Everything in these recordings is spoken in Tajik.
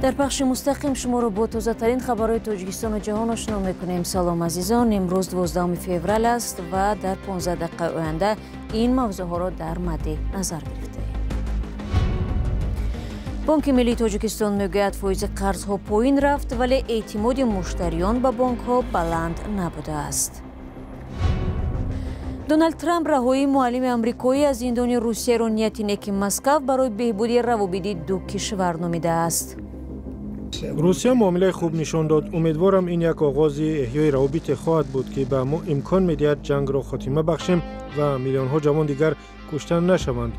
Дар пахши мустақим шуморо бо тозатарин хабарҳои Тоҷикистону ҷаҳон ошно мекунем. Салом азизон, имрӯз 12 феврал аст ва дар 15 дақиқаи оянда ин мавзӯъҳоро дар мадди назар гирифтаем. Бонки миллии Тоҷикистон мегӯяд, фоизи қарзҳо поин рафт, вале эътимоди муштариён ба бонкҳо баланд набудааст. Доналд Трамп раҳоии муаллими амрикоӣ аз зиндони Русияро нияти неки Москав барои беҳбуди равобити ду кишвар номидааст. Русия муомилаи хуб нишон дод. Умедворам, ин як оғози эҳёи равобите хоҳад буд, ки ба мо имкон медиҳад ҷангро хотима бахшем ва миллионҳо ҷавон дигар кушта нашаванд.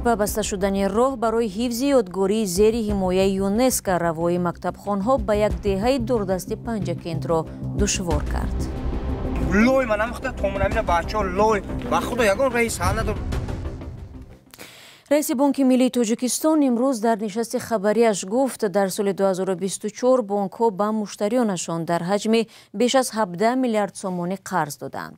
Ва баста шудани роҳ барои ҳифзи ёдгории зери ҳимояи ЮНЕСКО равои мактабхонҳо ба як деҳаи дурдасти Панҷакентро душвор кард. Лой ман намехта томунамина бачаҳо лой ба худо ягон раис ҳал надор. Раиси Бонки миллии Тоҷикистон имрӯз дар нишасти хабарияш гуфт, дар соли 2024 бонкҳо ба муштариёнашон дар ҳаҷми беш аз 17 миллиард сомонӣ қарз доданд.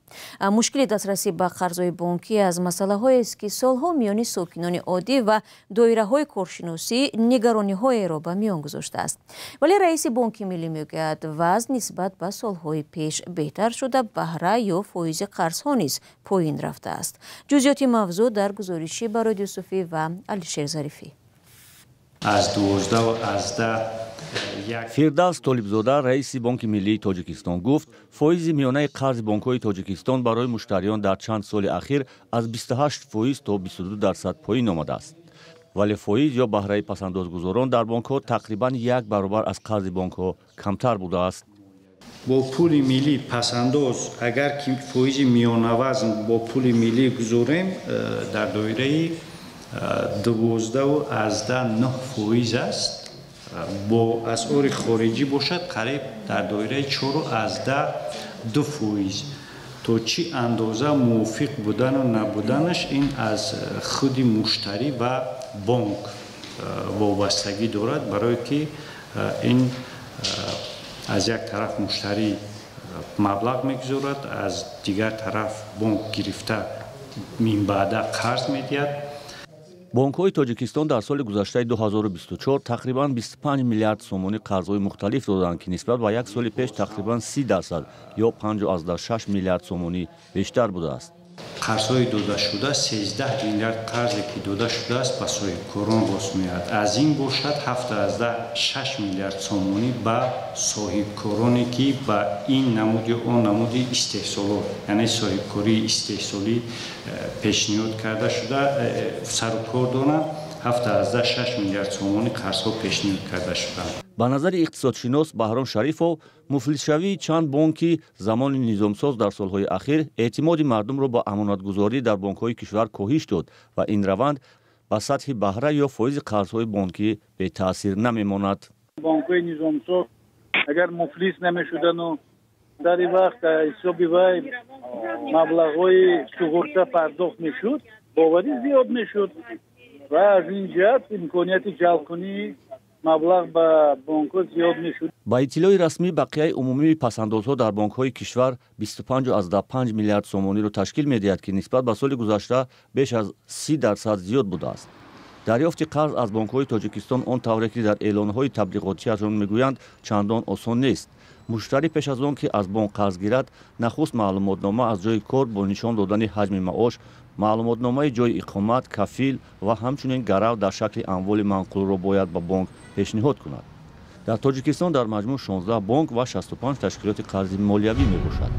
Мушкили дастрасӣ ба қарзҳои бонкӣ аз масъалаҳоест, ки солҳо миёни сокинони оддӣ ва доираҳои коршиносӣ нигарониҳоеро ба миён гузоштааст. Вале раиси Бонки миллӣ мегӯяд, вазъ нисбат ба солҳои пеш беҳтар шуда, баҳра ё фоизи қарзҳо низ поин рафтааст. Ҷузъиёти мавзӯъ дар гузориши Бароди Юсуфӣ ва Алишер Зарифӣ. Аз 12,1. Фирдавс Толибзода, раиси Бонки миллии Тоҷикистон, гуфт, фоизи миёнаи қарзи бонкҳои Тоҷикистон барои муштариён дар чанд соли ахир аз 28% то 22% поин омадааст. Вале фоиз ё баҳраи пасандозгузорон дар бонкҳо тақрибан як баробар аз қарзи бонкҳо камтар будааст. Бо пули миллӣ пасандоз, агар ки фоизи миёнавазн бо пули миллӣ гузорем, дар доираи 12,9% аст. Бо асъори хориҷӣ бошад, қариб дар доираи 4,2%. То чӣ андоза мувофиқ будану набуданаш, ин аз худи муштарӣ ва бонк вобастагӣ дорад, барое ки ин аз як тараф муштарӣ маблағ мегузорад, аз дигар тараф бонк гирифта минбаъда қарз медиҳад. Бонкҳои Тоҷикистон дар соли гузаштаи 2024 тақрибан 25 миллиард сомонӣ қарзҳои мухталиф доданд, ки нисбат ба як соли пеш тақрибан 30% ё 5,6 миллиард сомонӣ бештар будааст. Қарзҳои додашуда, 13 миллиард қарзе ки дода шудааст, ба соҳибкорон рост меояд. Аз ин бошад, 7,6 миллиард сомонӣ ба соҳибкороне, ки ба ин намуд ё он намуди истеҳсолот, яъне соҳибкории истеҳсолӣ пешниҳод карда шуда, сарукор доранд, 7,6 миллиард сомонӣ қарзҳо пешниҳод карда шуданд. Ба назари иқтисодшинос Баҳром Шарифов, муфлисшавии чанд бонки замони низомсоз дар солҳои ахир эътимоди мардумро ба амонатгузорӣ дар бонкҳои кишвар коҳиш дод ва ин раванд ба сатҳи баҳра ё фоизи қарзҳои бонкӣ бетаъсир намемонад. Бонкҳои низомсоз агар муфлис намешудану дар ин вақт ҳисоби вай маблағҳои суғурта пардохт мешуд, боварӣ зиёд мешуд ва аз ин ҷиҳат имконияти ҷалбкунии маблағ ба бонкҳо зиёд мешуд. Ба иттилои расмӣ, бақияи умумии пасандозҳо дар бонкҳои кишвар 25,5 миллиард сомониро ташкил медиҳад, ки нисбат ба соли гузашта беш аз 30% зиёд будааст. Дарёфти қарз аз бонкҳои Тоҷикистон он тавре ки дар эълонҳои таблиғотиашон мегӯянд, чандон осон нест. Муштарӣ пеш аз он ки аз бонк қарз гирад, нахуст маълумотнома аз ҷои кор бо нишон додани ҳаҷми маош, маълумотномаи ҷои иқомат, кафил ва ҳамчунин гарав дар шакли амволи манқулро бояд ба бонк пешниҳод кунад. Дар Тоҷикистон дар маҷмӯъ 16 бонк ва 65 ташкилоти қарзи молиявӣ мебошад.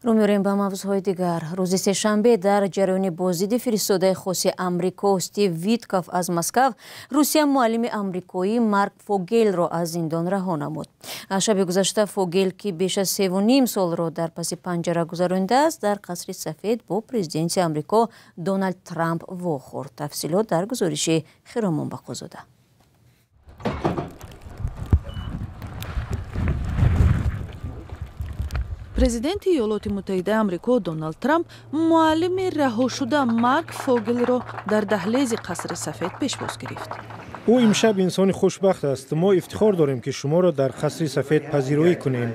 Рӯ меорем ба мавзӯъҳои дигар. Рӯзи сешанбе дар ҷараёни боздиди фиристодаи хоси Амрико Стив Витков аз Москав, Русия муаллими амрикоӣ Марк Фогелро аз зиндон раҳо намуд. Шаби гузашта Фогел, ки беш аз 3,5 солро дар паси панҷара гузаронидааст, дар Қасри Сафед бо президенти Амрико Доналд Трамп вохӯрд. Тафсилот дар гузориши Хиромон Бақозода. Президенти Иёлоти Муттаҳидаи Амрико Доналд Трамп муаллими раҳошуда Марк Фогелро дар даҳлези Қасри Сафед пешвоз гирифт. Ӯ имшаб инсони хушбахт аст. Мо ифтихор дорем, ки шуморо дар Қасри Сафед пазироӣ кунем.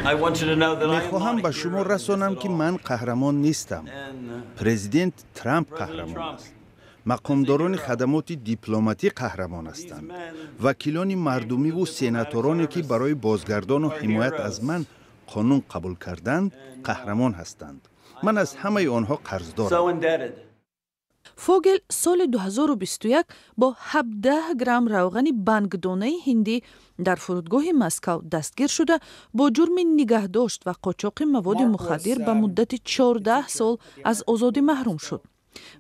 Мехоҳам ба шумо расонам, ки ман қаҳрамон нестам. Президент Трамп қаҳрамон аст. Мақомдорони хадамоти дипломатӣ қаҳрамон ҳастанд, вакилони мардумиву сенатороне, ки барои бозгардону ҳимоят аз ман қонун қабул карданд, қаҳрамон ҳастанд. Ман аз ҳамаи онҳо қарздорам. Фогел соли 2021 бо 17 грамм равғани бангдонаи ҳиндӣ дар фурудгоҳи Москав дастгир шуда, бо ҷурми нигаҳдошт ва қочоқи маводи мухаддир ба муддати 14 сол аз озодӣ маҳрум шуд.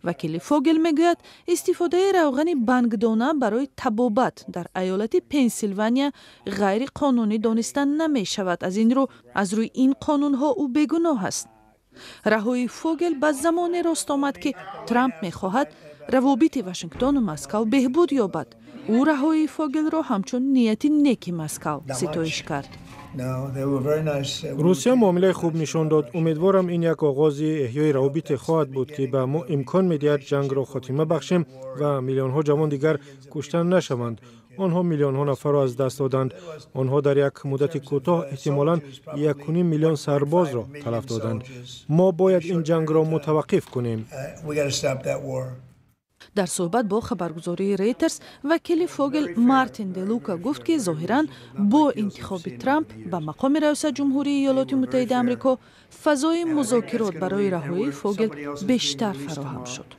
Вакили Фогел мегӯяд, истифодаи равғани бангдона барои табобат дар аёлати Пенсилвания ғайриқонунӣ дониста намешавад, аз ин рӯ аз рӯи ин қонунҳо ӯ бегуноҳ аст. Раҳоии Фогел ба замоне рост омад, ки Трамп мехоҳад равобити Вашингтону Москав беҳбуд ёбад. Ӯ раҳоии Фогелро ҳамчун нияти неки Москав ситоиш кард. Русия муомилаи хуб нишон дод. Умедворам, ин як оғози эҳёи равобите хоҳад буд, ки ба мо имкон медиҳад ҷангро хотима бахшем ва миллионҳо ҷавон дигар кушта нашаванд. Онҳо миллионҳо нафарро аз даст доданд. Онҳо дар як муддати кӯтоҳ эҳтимолан 1,5 миллион сарбозро талаф доданд. Мо бояд ин ҷангро мутаваққиф кунем. Дар суҳбат бо хабаргузории Рейтерс вакили Фогел Мартин Делука гуфт, ки зоҳиран бо интихоби Трамп ба мақоми раёсат ҷумҳурии Иёлоти Муттаҳидаи Амрико фазои музокирот барои раҳоии Фогел бештар фароҳам шуд.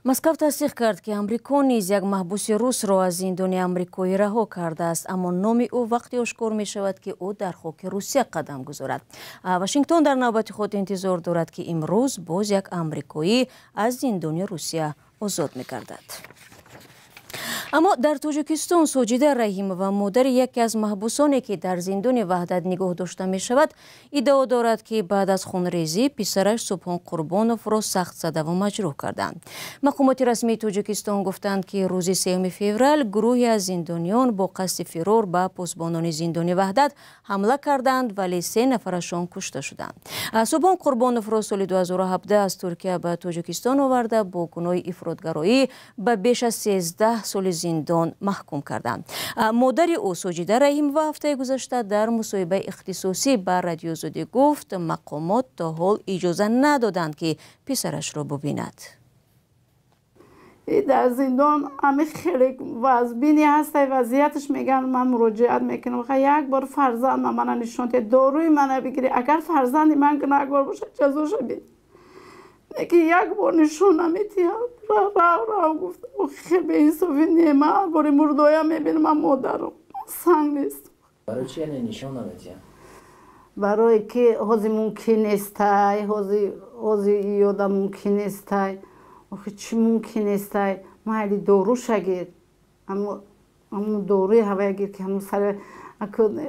Москав тасдиқ кард, ки Амрико низ як маҳбуси русро аз зиндони амрикоӣ раҳо кардааст, аммо номи ӯ вақте ошкор мешавад, ки ӯ дар хоки Русия қадам гузорад. Вашингтон дар навбати худ интизор дорад, ки имрӯз боз як амрикоӣ аз зиндони Русия озод мегардад. Аммо дар Тоҷикистон Соҷида Раҳимова, модари яке аз маҳбусоне, ки дар зиндони Ваҳдат нигоҳ дошта мешавад, иддао дорад, ки баъд аз хунрезӣ писараш Субҳон Қурбоновро сахт задаву маҷрӯҳ карданд. Мақомоти расмии Тоҷикистон гуфтанд, ки рӯзи 3 феврал гурӯҳе аз зиндониён бо қасди фирор ба посбонони зиндони Ваҳдат ҳамла карданд, вале се нафарашон кушта шуданд. Субҳон Қурбоновро соли 2017 аз Туркия ба Тоҷикистон оварда, бо гуноҳи ифротгароӣ ба беш аз 13 соли зиндон маҳкум карданд. Модари ӯ Соҷида Раҳимова ҳафтаи гузашта дар мусоҳибаи ихтисосӣ ба Радиозодӣ гуфт, мақомот то ҳол иҷоза надоданд, ки писарашро бубинад. Дар зиндон ҳами хеле вазбини ҳастай вазъияташ, мегӯянд. Ман муроҷиат мекунам, як бор фарзандма мана нишон диҳед, доруи мана бигирӣ. Агар фарзанди ман гунаҳкор бошад, ҷазоша бид. Ки як бор нишон наметиҳад. Рав, рав гуфта, хеле беинсофӣ. Не, ман бори мурдоя мебинам, ман модарам, санг нест. Барои чи яъне нишон наметиҳад? Барое ки ҳози мумкин нестай, ҳози ёда мумкин нестай. Охи, чӣ мумкин нестай? Майли, доруша гир, ҳамун доруи ҳавая гир, ки ҳамун сари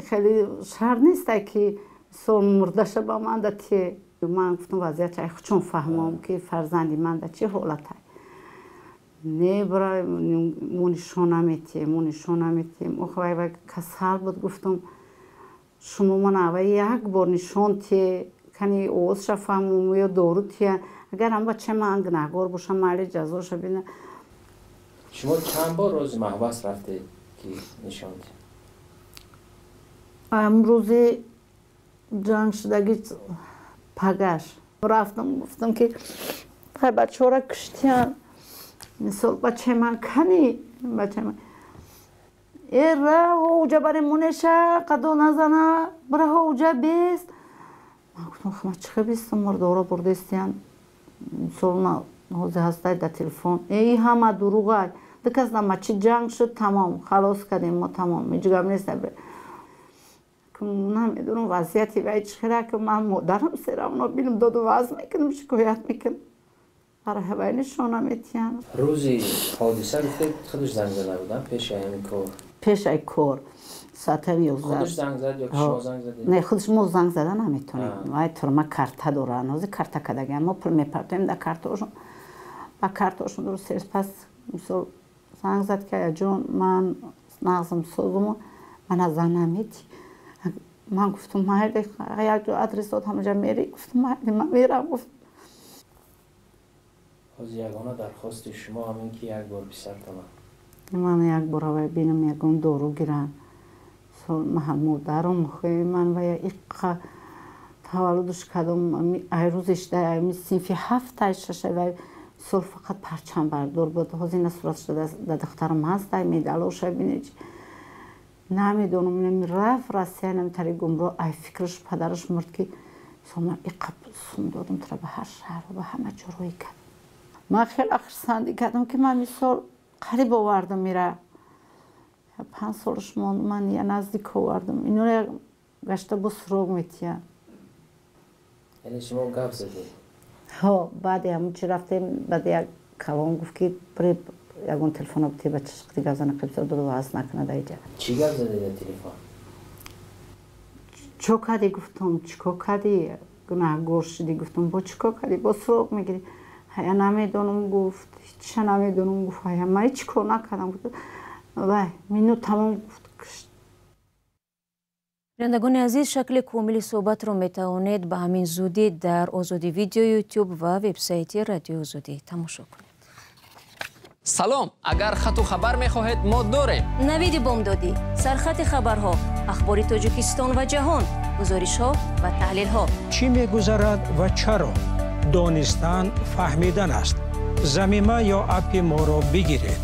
хеле шар нестай, ки мисол мурдаша ба ман да тие. Ман гуфтам, вазъият чун фаҳмом, ки фарзанди ман да чӣ ҳолатай. Не, бра, мо нишон наметиҳем, мо нишон наметиҳем. Охи, вай касал буд. Гуфтам, шумо ман аввал як бор нишон тие, кани овозша фаҳмом ё дору тия. Агар ҳам бачаи ман гунаҳгор боша, майли, ҷазоша бина. Шумо чанд бор рӯзи маҳбас рафтед, ки нишон диҳед? Рӯзи ҷанг шудагӣ пагаш рафтам, гуфтам, ки хай, бачаҳоро куштиян, мисол, бачаи ман кани, бачаи ман. Э, раҳо, уҷа бари мунеша қадо назана, бираҳо, уҷа бест. Ман гуфтам, ман чӣ хел бестам, мурдоро бурдестиян. Мисол, ҳозир ҳастай дар телефон, э, ҳама дуруғай. Дикас нама чӣ ҷанг шуд, тамом, халос кардем мо, тамом, ҳеҷ гап нест. Намедонам вазъияти вай чӣ хела, ки ман модарам, все равно бинам, доду ваз мекунам, шикоят мекунам. Барои вай нишона метиҳам. Рӯзи ҳодиса, гуфтед, худаш занг зада будам пеши ҳамин кор? Пешаи кор, соатаи 11. Худаш занг зад ё шумо занг задед? Не, худаш, мо занг зада наметонем. Вай турма карта доранд, ҳозир карта кардагиам, мо пул мепартоем дар картаошон, ба картаошон. Дуруст, пас мисол занг зад, ки аяҷон, ман нағзам созуму мана зан намети. Ман гуфтам, майли, як ҷо адрес дод, ҳамаҷа мери. Гуфтам, майли, ман мерам, гуфт. Ҳозир ягона дархости шумо ҳамин, ки як бор писартона ман як бор авай бинам, ягон дору гирам. Ман модарам, ман вая иққа Таваллудаш кардам, ай рӯзеш дар синфи 7 6 вай сол фақат парчамбардор буд. Ҳозир ина суратш дар духтарам ҳаст, ай медалоша бинед. Намедонам, рафт Россия, намитари гумро, ай фикраш падараш мурд ки ман иқаб сум додам тра ба ҳар шаҳр ба ҳама ҷо рӯй кардам. Ман хеле хурсандӣ кардам ки ман мисол қариб овардам ира. 5 солаш монд, ман я наздик овардам. Инора гашта бо суроғ метиҳанд. Яъне шумо гап задед? Ҳо, баъди ҳамун чи рафтем, баъди як калон гуфт ки бире ягон телефона бите ба чашқи гап зана қибсо доду ваз накунад айҷа. Чӣ гап задед дар телефон? Чо кардӣ гуфтам, чӣ кор кардӣ? Гунаҳгор шудӣ гуфтам, бо чӣ кор кардӣ? Бо суроғ мегирӣ. Ҳая намедонам гуфт, ҳечша намедонам гуфт, ҳая ман ҳеч кор накардам гуфт. Вай, минут тамом гуфт, кушт. Бинандагони азиз, шакли комили суҳбатро метавонед ба ҳамин зудӣ дар Озодӣ видео Ютуб ва вебсайти Радиои Озодӣ тамошо кунед. Салом, агар хату хабар мехоҳед, мо дорем. Навиди бомдодӣ, сархати хабарҳо, ахбори Тоҷикистон ва ҷаҳон, гузоришҳо ва таҳлилҳо. Чӣ мегузарад ва чаро? Донистан фаҳмидан аст. Замима ё аппи моро бигиред.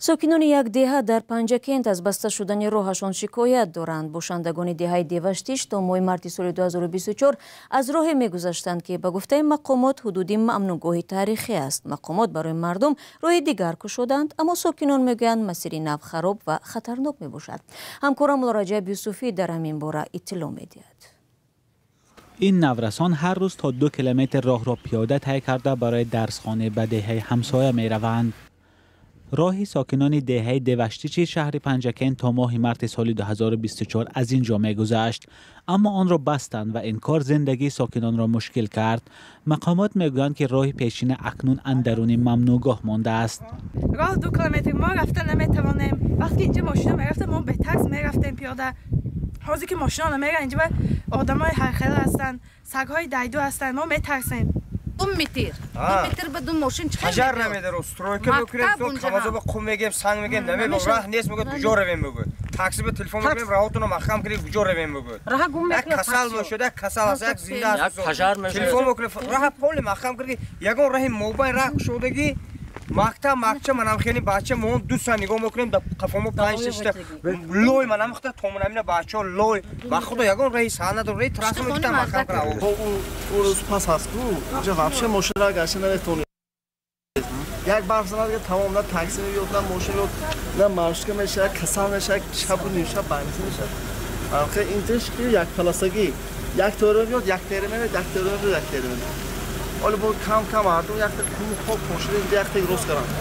Сокинони як деҳа дар Панҷакент аз баста шудани роҳашон шикоят доранд. Бошандагони деҳаи Деваштиш то моҳи марти соли 2024 аз роҳе мегузаштанд, ки ба гуфтаи мақомот ҳудуди мамнуъгоҳи таърихӣ аст. Мақомот барои мардум роҳи дигар кушоданд, аммо сокинон мегӯянд масири нав хароб ва хатарнок мебошад. Ҳамкорам Муллораҷаб Юсуфӣ дар ҳамин бора иттилоъ медиҳад. Ин наврасон ҳар рӯз то 2 километр роҳро пиёда тай карда барои дарсхона ба деҳаи ҳамсоя мераванд. Роҳи сокинони деҳаи Деваштичи шаҳри Панҷакент то моҳи марти соли 2024 аз ин ҷо мегузашт, аммо онро бастанд ва ин кор зиндагии сокинонро мушкил кард. Мақомот мегӯянд, ки роҳи пешина акнун андаруни мамнуъгоҳ мондааст. Роҳ 2 километр мо рафта наметавонем. Вақте ки инҷа мошина мерафта, мо бетакс мерафтем пиёда. Ҳозир ки мошина намеран, инҷа одамои ҳархела ҳастанд, сагҳои дайду ҳастанд, мо метарсем. 2 метр. 2 метр ба 2 мошин чӣ ҳаҷар намедару стройка мекунем, камазо ба қум мегем, санг мегем, намебо раҳ нест, мегӯяд куҷо равем мегӯяд. Такси ба телефон мекунем, раҳотонро маҳкам кунед, куҷо равем мегӯяд. Раҳ гум мекунад. Як касал мешуд, як касал аст, як зинда аст. Телефон мекунем, раҳ поли маҳкам кунед, ягон раҳи мобайн раҳ кушодагӣ мактаб, макча манам хеле бача мо 2 соат нигоҳ мекунем, дар қафомо 5-6 та лой манам хта томонамина бачаҳо лой. Ба худо ягон раҳи саҳна надорем, раҳи трасса мекунем маҳкам кунем. Ӯ рӯз пас аст ку, инҷа вообще мошина гашта наметавонед. Як барф занад, тамом, на такси меёд, на мошин меёд, на маршрутка мешавад, касал мешавад, шабу нимшаб бандиси мешавад. Албатта инҷаш ки як полосагӣ, як тора меёд, як тера меёд, як тера меёд, як тера меёд. Ҳоло бо кам кам мардум якта кум хок пошида инҷа якта рост карданд.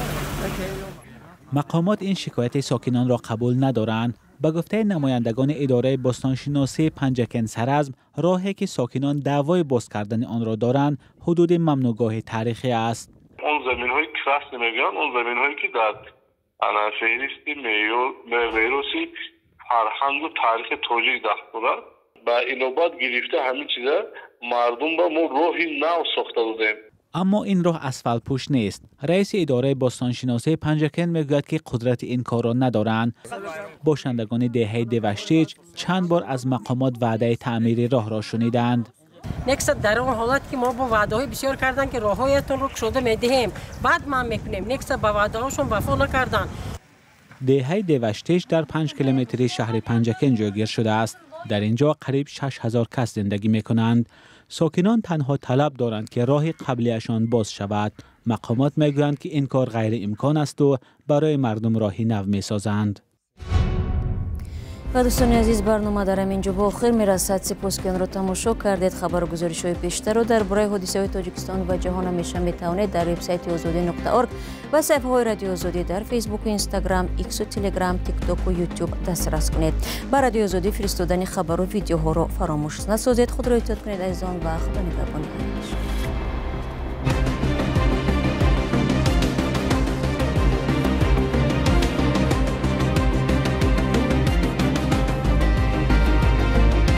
Мақомот ин шикояти сокинонро қабул надоранд. Ба гуфтаи намояндагони идораи бостоншиносии Панҷакент Саразм, роҳе ки сокинон даъвои боз кардани онро доранд, ҳудуди мамнуъгоҳи таърихӣ аст. Он заминҳои красный мегӯянд, он заминҳое ки дар феҳристи мероси фарҳангу таърихи тоҷик дахл дорад. Ба инобат гирифта ҳамин чиза мардум ба мо роҳи нав сохта додем. Аммо ин роҳ асфалтпӯш нест. Раиси идораи бостоншиносии Панҷакент мегӯяд, ки қудрати ин корро надоранд. Бошандагони деҳаи Деваштич чанд бор аз мақомот ваъдаи таъмири роҳро шуниданд. Некса дар он ҳолат ки мо бо ваъдаҳои бисёр карданд, ки роҳҳоятонро кушода медиҳем, баъд ман мекунем, некса ба ваъдаҳошон вафо накарданд. Деҳаи Деваштич дар 5 километри шаҳри Панҷакент ҷойгир шудааст. Дар ин ҷо қариб 6000 кас зиндагӣ мекунанд. Сокинон танҳо талаб доранд, ки роҳи қаблияшон боз шавад. Мақомот мегӯянд, ки ин кор ғайриимкон асту барои мардум роҳи нав месозанд. Ва дӯстони азиз, барнома дар ҳамин ҷо ба охир мерасад. Сипос, ки онро тамошо кардед. Хабару гузоришҳои бештарро дар бораи ҳодисаҳои Тоҷикистон ва ҷаҳон ҳамеша метавонед дар вебсайти озодӣ.org ва саҳифаҳои Радиои Озодӣ дар Фейсбуку, Инстаграм, Иксу, Телеграм, Тиктоку, Ютуб дастрас кунед. Ба Радиои Озодӣ фиристодани хабару видеоҳоро фаромӯш насозед. Худро эҳтиёт кунед, азизон, ва Худо нигаҳбони ҳамаи шумо.